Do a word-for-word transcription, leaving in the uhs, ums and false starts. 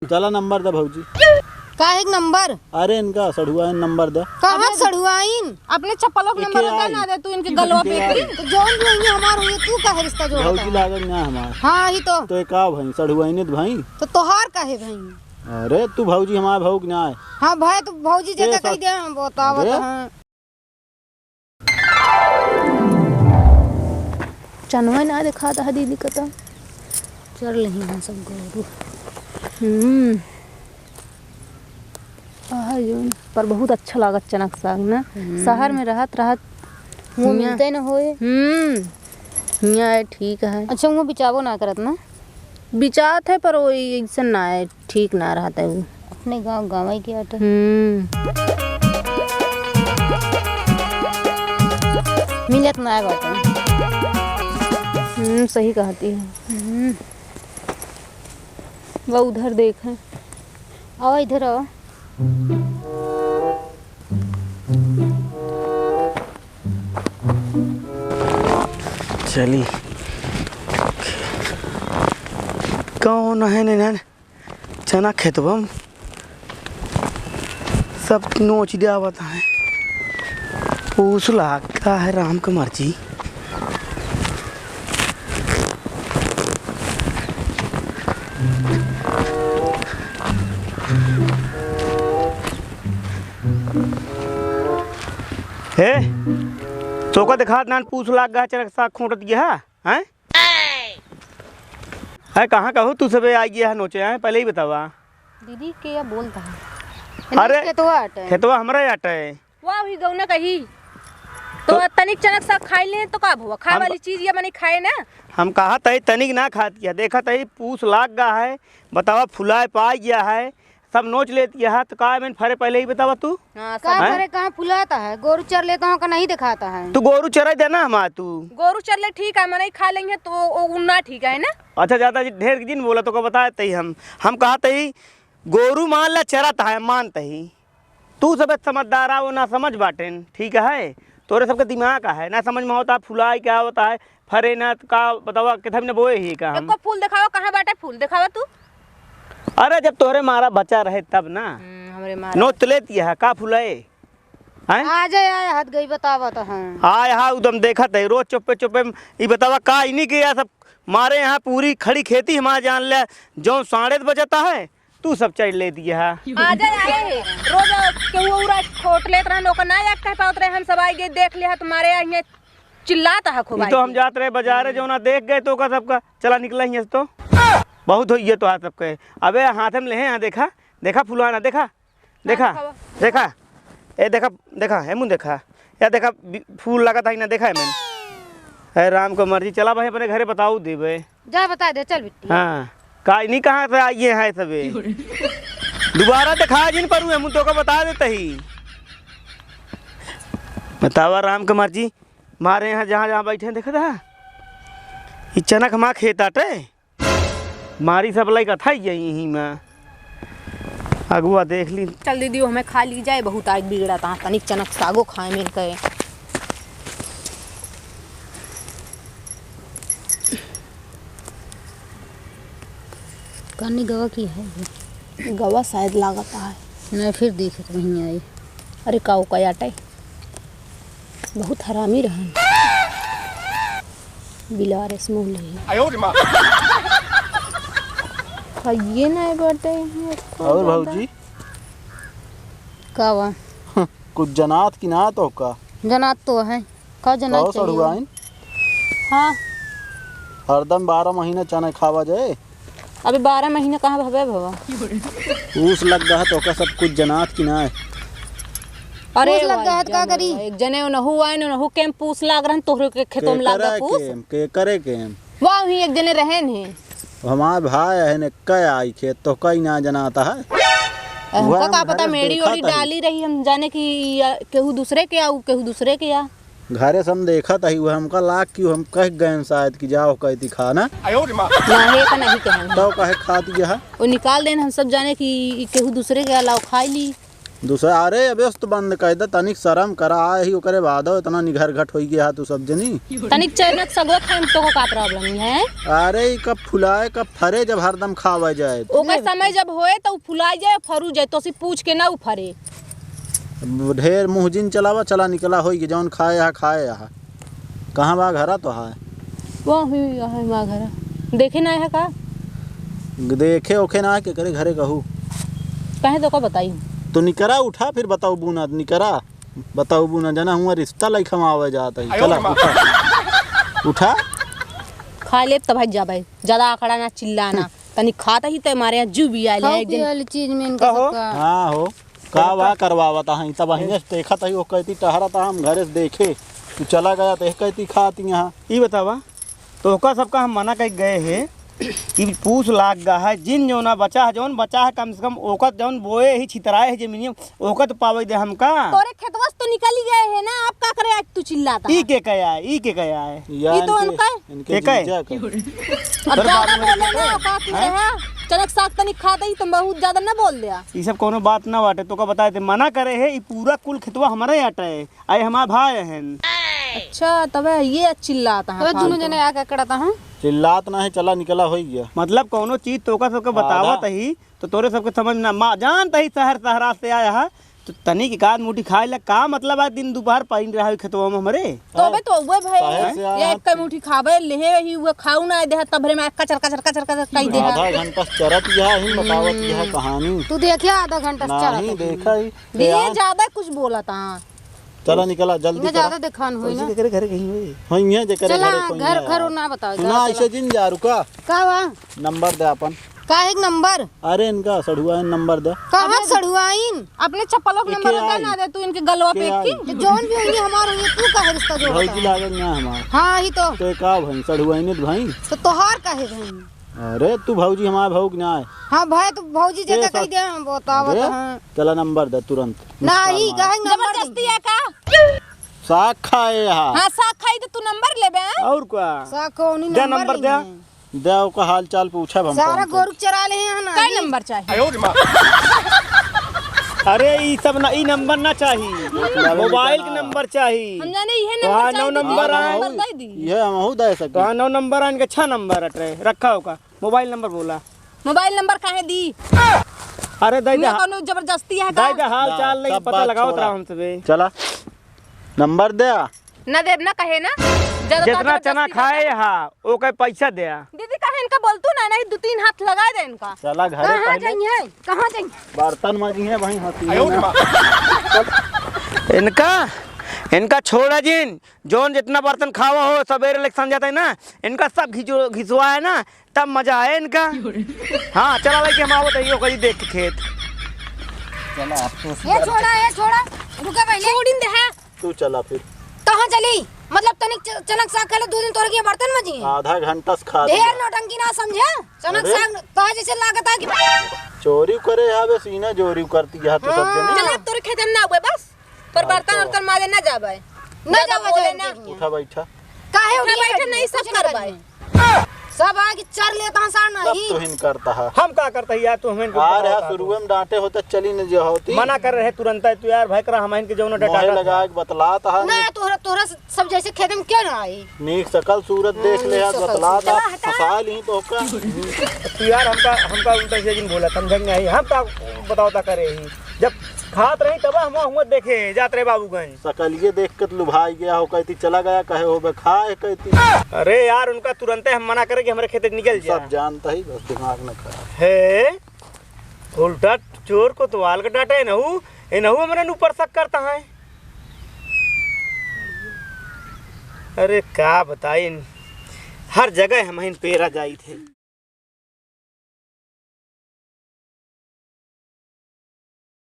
चला नंबर दे भौजी। काहे के नंबर? अरे इनका सढ़ुआइन नंबर दे। कहाँ अपने सढ़ुआइन? अपने चप्पलों के एके नंबर दे आई। ना दे तू इनके गलवा एके पे आई। की। तो जौन भी होइहैं हमार होइहैं, तू काहे रिश्ता जोड़त भौजी है? लागत ना हमार। हाँ, ही तो। तो एक का भई, सढ़ुआइन तो भई। तो तोहार काहे भई? अरे तू भौजी हमार भौक ना आए। हाँ भाई, तू भौजी ए, जेता कही सस-, दे, हम बतावत अरे। हैं। चनवा ना देखात है दीदी का तो। चर लेही हम सब गोरू। हम्म। आहा, जौन, पर बहुत अच्छा लागत चना के साग ना। हम्म। शहर में रहत, रहत वो हियाँ मिलते न होए। हम्म। हियाँ है, ठीक है। अच्छा, वो बिचाबो ना करत ना? बिचात है, पर वो ऐसन ना है। ठीक ना रहत है उ। अपने गाँव गाँवई के आटे। हम्म। मिलत ना है बाटे। हम्म, सही कहती है। हम्म। वो उधर देखे। आओ, इधर आओ। चली। कौन है ने, ने? चना खेतवा में सब नोच दे आवत है। पूस लाग का है राम के मर्जी। ए, तोका देखात नान पूस लाग गा चरक साग खोंटत गया है, हैं? अरे कहाँ का हो तू सबे आ गया है नोचे, हैं? पहले ही बतावा। दीदी के या बोलता है? अरे, खेतवा आटे। खेतवा हमरा आटे। वाह, ही गौना कही। तो तो तनिक चनक साग खाई ले तो का भवा? खाए हम वाली चीज ये मने खाए ना। हम कहा तई तनिक ना खात किया, देखा तई पूस लाग गा है, बतावा फुलाए पाए गया है, सब नोच लेत किया है, तो का मैंने फरे पहले ही बतावा तू? हाँ, का सब फरे कहाँ फुलाता है? गोरू चर लेता हूँ का नहीं दिखाता है? तू गोरू चराई देना हमार तू। गोरू चर ले ठीक है, मनई खा लेंगे तो ओ, उ ना ठीक है ना? अच्छा, ज्यादा जि-, ढेर जिन बोला तो का बताए तई हम, हम कहा तई गोरू मान ला चराता है, मानता ही। तू सब समझदार आ, वो ना समझ बाटेन, ठीक है? तोरे सबके दिमाग का है, ना समझ में होता, फुलाई क्या होता है, फरे ना, का बतावा, किथा भी ना बोए ही का हम। एको फूल देखावा, कहाँ बाटे फूल? देखावा तू। अरे, जब तोहरे मारा बचा रहे तब ना। हम्म, हमरे मारा नोच लेती है, का फुलाए? हैं? आ जाए, आए, हद गई, बतावा तो, हाँ। आए, हाँ, उदम देखत है, रोज चुप्पे, चुप्पे, ई बतावा, का इन्हीं के या सब मारे यहाँ पूरी खड़ी खेती हमार जान ले, जौन साढ़े बजता है, तू सब चढ़ लेती है। आ जाए, आए, रोज केहू उरा खोट लेत रहन, ओकर ना एक कह पावत रहे, हम सब आइ गए, देख लिया, तुम्हारे यहाँ चिल्लात है खूब ई तो आई हम के। जात रहे बाजारे, हम्म। जौना देख गए तो ओका सबका, "चला निकला हियाँ से तो।" बहुत होइए तो हाथ सबके। अबे हाथ में लेहे हैं, देखा, देखा फुलवाना, देखा, देखा, दिखावा। देखा, ए देखा, देखा, हेमुन देखा, या देखा बी-, फूल लगा था कि ना, देखा है मैंने। हे राम को मर्जी, चला भाई अपने घरे बताऊ देबे। जा बता दे, चल बिट्टी। हाँ, का इन्हीं कहाँ से आइए हैं सबे? दोबारा दिखा जिन पर हेमुन तो का बता देता ही। बतावा राम के मर्जी, मारे यहाँ जहाँ जहाँ बैठे हैं, देखत हा? ई चनक मा खेत आटे, मारी सब लइका था यही में। अगुआ देख ली। चल दीदी, हमें खा ली जाए, बहुत आज बिगड़ा था, तनिक चनक सागो खाए में कहे। कानी गवा की है ये? गवा शायद लागत है। नहीं, फिर देखे तो वहीं आई। अरे, का ओका आटे? बहुत हरामी रहन। बिलार से मुँह ले। आयो रे माँ। हाँ, ये नहीं बाटे, ये और भौजी? का वा? कुछ जनात की ना तो का? जनात तो है। का जना कहो चाहिए? सड़ुआइन? हाँ। हरदम बारह महीना चना खावा जाए। अबे बारह महीना कहाँ भवे भवा? पूस लग गया तो का सब कुछ जनात की ना है? अरे पूस लग गया तो का करी? एक जने उनहु आए न, उनहु के पूस लाग रहन, तोहरे के खेतों में लाग गया पूस। के करे के हम? वाह, ही एक जने रहन है। हमार भाई है ने, कई आई खेत तो कई ना जनाता है। हमका का पता, मेड़ी ओड़ी डाली रही, हम जाने कि या केहू दूसरे के आ, उ केहू दूसरे के आ। घरे से हम देखत ही, वो हमका लाग कि हम कह गए शायद कि जाओ कहती खाना। आयो रे माँ। ना, हे का नहीं कहन। तो कहे खाती है। वो निकाल देन, हम सब जाने कि ई केहू दूसरे के अलावा खाई ली। दूसरा, अरे अबे उस तो बंद कर दे, तनिक शर्म करा, आए ही ओकरे बादो इतना निघर घट होई गया तू सब जनी। तनिक चैनक सगो खाए में तोको का problem है? अरे ई कब फुलाए कब फरे जब हरदम खावा जाए। ओकर समय जब होए तो उ फुलाई जाए, फरू जाए, तो सी पूछ के ना उ फरे। ढेर मुँह जिन चलावा, चला निकला होई कि जौन खाए हा, खाए हा। कहाँ बा घरा तो है? वो ही है बा घरा। देखे ना है का? देखे ओखे ना है, केकरे घरे कहू? कहे तो का बताई? तो निकरा उठा, फिर बताऊ बूना, निकरा, बताऊ बूना, जना हुआ रिश्ता लाइक हम आवे जात है। चला, उठा। उठा। खा लेब तब भाई जाबे। ज्यादा आखड़ा ना, चिल्लाना। तनी खात ही ते मारे यहाँ जू भी आइल है खाओ एक दिन। पिए वाली चीज में इनका कहो। सबका। हाँ हो। का वा करवावत हई? तब अहिने से देखत हई, ओ कहती टहरत हम घरे से देखे, तू चला गया तो एक कहती खात यहाँ। ई बतावा, तो ओका सबका हम मना कइ गए है कि पूस लाग गा है, जिन जौना बचा है, जौन बचा है कम से कम ओका जौन बोए ही छितराए है जमीनिया, ओका तो पावे दे हमका। तोरे खेतवा से तो निकल ही गए है ना, अब का करे आज तू चिल्लाता ई है? के कया है, ई के कया है? या ई तो इनके, उनका है। इनके के कहे? जीजा के। अब ज्यादा बोले ना, का की है? चनक साग तनी खा दई, तुम बहुत ज्यादा ना बोल दिया। ई सब कोनो बात ना बाटे, तोका बताए थे, मना करे है, ई पूरा कुल खेतवा हमारे आटे है, आए हमार भाई हन। अच्छा, तबे ये चिल्लाता है तो दोनों फालतू। जने आके अकड़ाता है। चिल्लात ना है, चला निकला होई गया। मतलब कोनो चीज तोका सबके आधा। बतावत ही, तो तोरे सबके समझ ना, मा-, जानत ही शहर सहरा से आया है, तो तनिक एक आध मुट्ठी खाए ला का मतलब है, दिन दोपहर पाइन रहा है खेतवा में हमरे? तो अबे तो उहे भाई, शहर से आया ये है। एक मुट्ठी खाबे, लेहे ही उहे खाऊ ना देहा, तब भरे में कचर, कचर, कचर, कचर कई देहा। आधा घंटा से चरत यह ही बतावत यह कहानी। तू देखिया आधा घंटा से चरत नहीं है। देखा ही। ये यार। ज्यादा कुछ बोलत हाँ। चला निकला, जल्दी इनका करा। ज्यादा देखान होई ना। केकरे घरे कहीं होई? हाँ, इहाँ जेकरे चला, घरे कोई घर, ना घर आया। ना बताओ, सुना, चला, ऐसे चला। जिन जा, रुका। का हुआ? नंबर दे अपन। काहे के नंबर? अरे इनका सढ़ुआइन नंबर दे। कहाँ अपने सढ़ुआइन? अपने चप्पलों के एके नंबर दे आई। ना दे तू इनके गलवा पे के आई। की। तो जौन भी होई हमार होई, तू काहे रिश्ता जोड़ता भौजी है? लागल ना हमार। हाँ, ही तो। तो का भई, सढ़ुआइन तो भई। तो तोहार काहे भई? अरे तू भौजी हमार भौक ना है। हाँ भाई, तू भौजी ए, जैसा सर। कह दे, हम बतावत अरे, हैं। चला नंबर दे तुरंत। नहीं, मिस कॉल मार। काहे नंबर जबरदस्ती दे? है का? साग खाए हा। हाँ, साग खाई तो तू नंबर लेबे, हाँ? और का? साग कौनी दे नंबर नंबर नहीं दे। है। दे, ओका हाल चाल पूछब हम सारा फोन पे। गोरू चरा ले हैं ना, कई ये नंबर चाहिए? अरे, ई सब ना, ई नंबर ना चाही। मोबाइल के नंबर चाही। हम जाने इहे नंबर तोहार चाही, नौ तो नंबर तू आए। नंबर दे दी। इहे हमहू दे सकी। तोहार नौ नंबर आन के छह नंबर अटरे, रखा ओका। मोबाइल नंबर बोला। मोबाइल नंबर काहे दी? अरे, दे दे। कौनो जबरदस्ती है का? दे दे, हाल चाल नहीं, सब पता बात लगावत छोड़ा। रहा हमसे बे। चला, नंबर दे। ना देब ना कहे ना। ज्यादा जितना जबरदस्ती चना ना खाए करे। हा, ओके पैसा दे। दीदी काहे इनका बोलतू ना, नहीं दो तीन हाथ लगा दे इनका। चला घरे कहाँ पहले। जाइए? कहाँ जाइए? बर्तन माजिए भाई, हंसी आयो रे माँ। इनका, इनका छोड़ा जिन, जौन जितना बर्तन खावा हो, सबेरे लेके संझा तक ना, इनका सब घिचो-, घिसवा है ना, तब मजा आए इनका। हाँ, चला भाई कि हम आवत है, यो कहीं देख के खेत। चला, आप तो ये छोड़ा, ये छोड़ा, रुका पहले। छोड़ इन दे, हाँ। तू चला फिर। कहाँ चली? मतलब तनिक च-, चनक साग खा ले, दो दिन तोरे के बर्तन मजी। आधा घंटा से खा ढेर लिया। नौटंकी ना समझे। चनक अरे? साग तो जैसे लागत है कि चोरी करे है, बे सीना चोरी करती है, तो सब हाँ। जने। चला, अब तोरे खेते में ना हुए बस। तोर हाँ, बर्तन तो। उर्तन माजे ना जाबे। ना ज्यादा जाबे, बोले जाबे, ना। जाबे। उठा बैठा। काहे उठा उठिए बैठे बैठे? नहीं, सब कुछ करबे। करबे। सब आके चर लेता है सार सब नहीं। तोहिन करता है। हम का करता है यार, तू हमें आ रहा बताओ। शुरुए में डांटे होते चली न जो होती। मना कर रहे तुरंत है तू यार, भाई करा हम इनके जौन मोहे डांटा लगा था। के बतलाता है। ना, तोहरा, तोहरा सब जैसे खेते में क्यों ना आई? नीक सकल सूरत देख ले यार, नीक सकल बतलाता, सूरत। फंसा ली तो का। तू यार हमका, हमका उल्टा सीधा जिन बोला, समझेंगे नहीं। हम का बताओ ता करे ही। जब खात रही तब हम हुआ देखे जात रहे बाबूगंज। सकलिए देख के तो लुभाई गया हो, कहती चला गया, कहे हो बे खाए कहती। अरे यार, उनका तुरंते हम मना करे कि हमरे खेते से निकल जा। सब जानता ही, बस दिमाग न खराब। हे, उल्टा चोर कोतवाल का डांटा, इनहू, इनहू हमरे ऊपर शक करता है। अरे का बताई, हर जगह हम ही पेरा जाई थे।